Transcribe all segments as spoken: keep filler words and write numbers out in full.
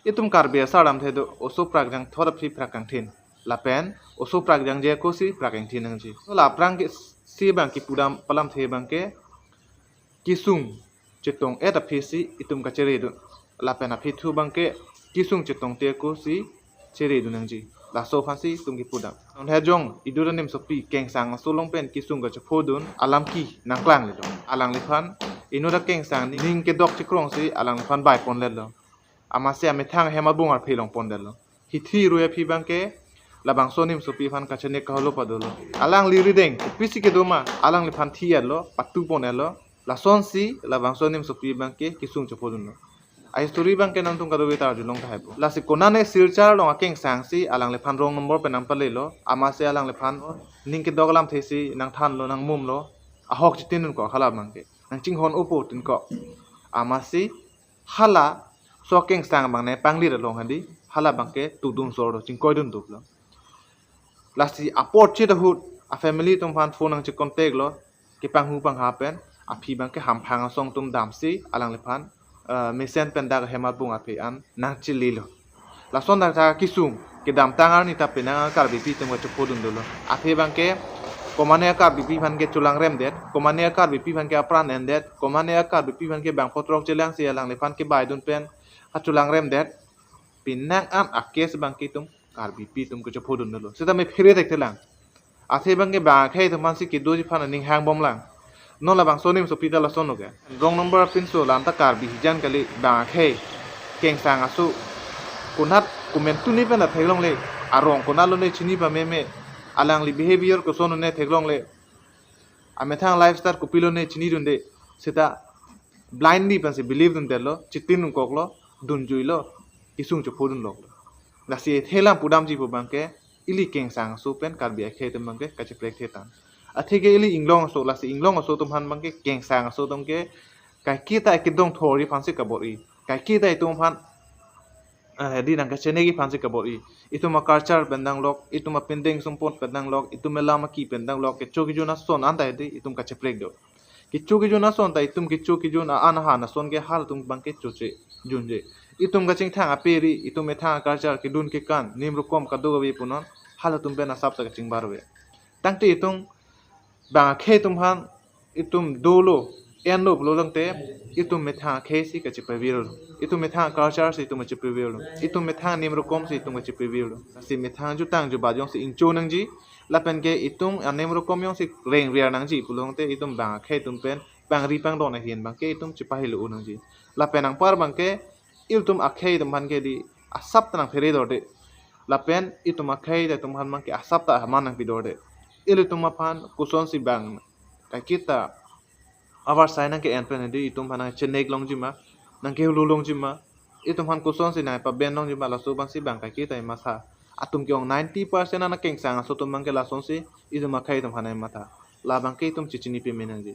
Itum Karbi asar lamthe do oso prak jangthot aphi prak kangthin. Lapen oso prak jangje ako si prak ingthin nangji. So la aphrang ke si abang kipudam palamthe abang ke kesung chetong-et aphi si itum kacheredun. Lapen aphi thu abang ke kesung chetongte ako si cheredun nangji. Laso aphan si itum kipudam. Non hejong idur anim sopi Kengsang aso along pen kesung kachephodun alam ke nangklanglelo. Alangliphan inut aKengsang ning kedok chekrong si alangliphan baipon lelo. Amatsi amethang hem abung arphe longpon detlo. Hithi rui aphi abang ke labangso anim sopi aphan kachenek kaholo padolo. Alangli rideng kopisi kedo ma, alangliphan thi-etlo, patupon-etlo. Lasonsi labangso anim sopi abang ke kesung chephodunlo. A history abang ke nangtum kadokave ta arjulong tahai po. Lasi konane Silchar along aKengsang si alangliphan wrong number pen nangpalelo. Amatsi alangliphan ning kedok alamthe si nangthanlo, nangmumlo. Ahok chitinun ko hala abang ke. Nangchinghon-opo tin ko. Amatsi halaso aKengsang abang ne panglir along hadi, hala abang ke tudun sor do, chingkoidun duplo. Lasi apor chit ahut afamily atum aphan phone nangche-contact lo, kepanghu pangha pen aphi abang ke hamphang asong atum damsi alangliphan, eh, mesen pen dak hem abung aphi an nangchelilo. Lason dak ta kesung kedamtang arni ta penang Karbipi atum kachephodun dolo. Aphi abang ke komane Karbipi aphan ke cholangrem det, komane Karbipi aphan ke apran en det, komane Karbipi aphan ke bangpho throk chelangsi alangliphan kebaidun pen kacholangrem det. Penang an a-case abang ke itum Karbipi atum kachephodun dolo. Seta mephere thekthelang. Athe abang ke bang akhei atum aphan si kedoji aphan aning hangbomlang. Non labangso anim sopi ta lasonlo ke. Wrong number apinso la-an ta Karbi hijan kali, bang akhei Kengsang aso. Konat komantu ne pen ta theklongle, arong konat lone chini pameme, alangli behavior koson lone theklongle, amethang lifestyle kopilone chinidunde, seta blindly pensi believe dundetlo, chitinun koklo, dunjuilo, kesung chephodunloklo. Lasi thelang pudamji pu abang ke, ili Kengsang aso pen Karbi akhei atum abang ke kacheprek the tang. Athe ke ili inglong aso, lasi inglong aso atum aphan abang ke Kengsang aso atum ke kaiketa kedong thori aphan si kabor-i. Kaiketa itum aphan, eh, di nangkachenekji aphan si kabor-i. Itum a-culture pen danglok, itum apindeng sumpot pen danglok, itum alam aki pen danglok, kecho kejun ason anta di itum kacheprek do. Kecho kejun ason ta itum kecho kejun a-an ahan ason ke halatum abang ke choche junje. Itum kachingthang aperi, itum methang culture kedun kekan, nim rokom kadokave punon, halatum pen asap ta kachingbarve. Tangte itum bang akhei atum aphan itum dolo, enlo pulo tangte, itum methang akhei si kachepavirlo. Itum methang culture si itum kachepavirlo. Itum methang nim rokom si itum kachepavirlo. Si methang jutang jubat jongsi ingcho nangji, lapen ke itum anim rokom jongsi rengrir nangji pulo tangte itum bang akhei atum pen pangri pangdon ahin abang ke itum chepahelo nangji. Lapen anpar abang ke ilitum akhei atum aphan ke di asap ta nangphere dorde. Lapen itum akhei atum aphan abang ke asap ta aman nangpi dorde. Ilitum aphan kosonsi bang kaiketa avarsai nangke-en pen di itum aphan nangchenek longji ma, nangkehulu longji ma, itum aphan kosonsi nangpaben longji ma, laso abang si bang kaiketa matha. Atum ke-ong ninety percent ana Kengsang aso atum abang ke lasonsi itum akhei atum aphan matha. La abang ke itum chechini peme nangji.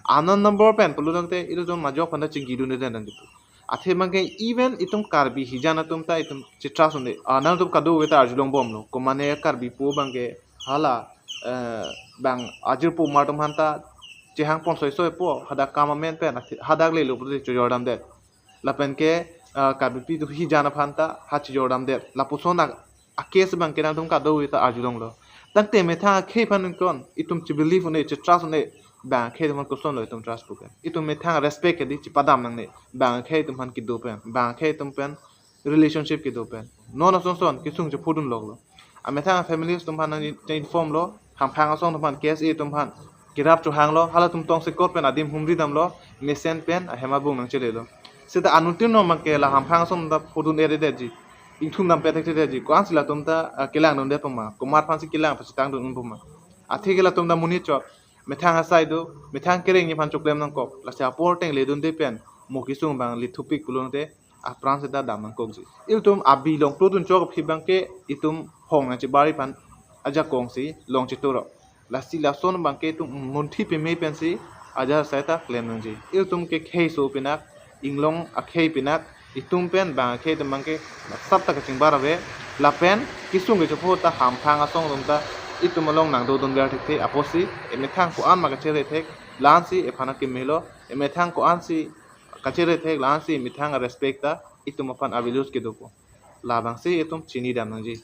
Anon number pen pulo tangte ilitum majok aphan ta chingkidun den dan gitu. Athe abang ke even itum Karbi hijan atum ta itum chetrust un-e. Ah, nangtum kadokave ta arjulongbomlo. Komane Karbi po abang ke hala, eh, bang ajir po mar atum aphan ta chehang pon soisoi po, hadak kam amen pen, athe hadak lelo pulote chojordamdet. Lapen ke, ah, Karbipi atum hijan aphan ta ha chojordamdet. Lapuson a, a-case abang ke nangtum kadokave ta arjulonglo. Tangte methang akhei aphan ingkon, itum chebelieve un-e, chetrust un-e, bang akhei atum aphan kosonlo itum trust pu ke. Itum methang respect ke di chepadam nangne, bang akhei atum aphan kedo pen, bang akhei atum pen relationship kedo pen. Non ason son kesung chephodunloklo. Amethang families atum aphan nang inform lo, hamphang asong atum aphan, K S A atum aphan kerap chohanglo, halatum tongsekot pen adim humri damlo, mesen pen ahem abung nangchelelo. Seta anuttin no abang ke la hamphang asong ta phodun-edetji, ingthum dam pethekthe detji, ko-ansi latum ta, ah, kelangdundet poma, komat aphansi kelang pachitangdun un poma. Athe ke latum ta monit chot, methang asai do, methang kereng aphan choklem nangkok, lasi apor ateng ledunde pen mo kesung abang lithupik pulo tangte apran seta dam nangkokji. Ilitum abi longplodun chok aphi abang ke itum hong nangchebari aphan ajakong si long chetoro. Lasi lason abang ke itum munthi peme pensi ajat asai ta klem nangji. Ilitum ke kheiso pinak, inglong akhei pinak, itum pen bang akhei atum abang ke asap ta kachingbarve, lapen kesung kachepho ta hamphang asong atum ta itum along nangdodunver thekthe apotsi, emethang ko-an ma kachere thek, la-ansi ephan akemelo, emethang ko-ansi kachere thek, la-ansi emethang respect ta itum aphan available kedopo. Labangsi itum chinidam nangji.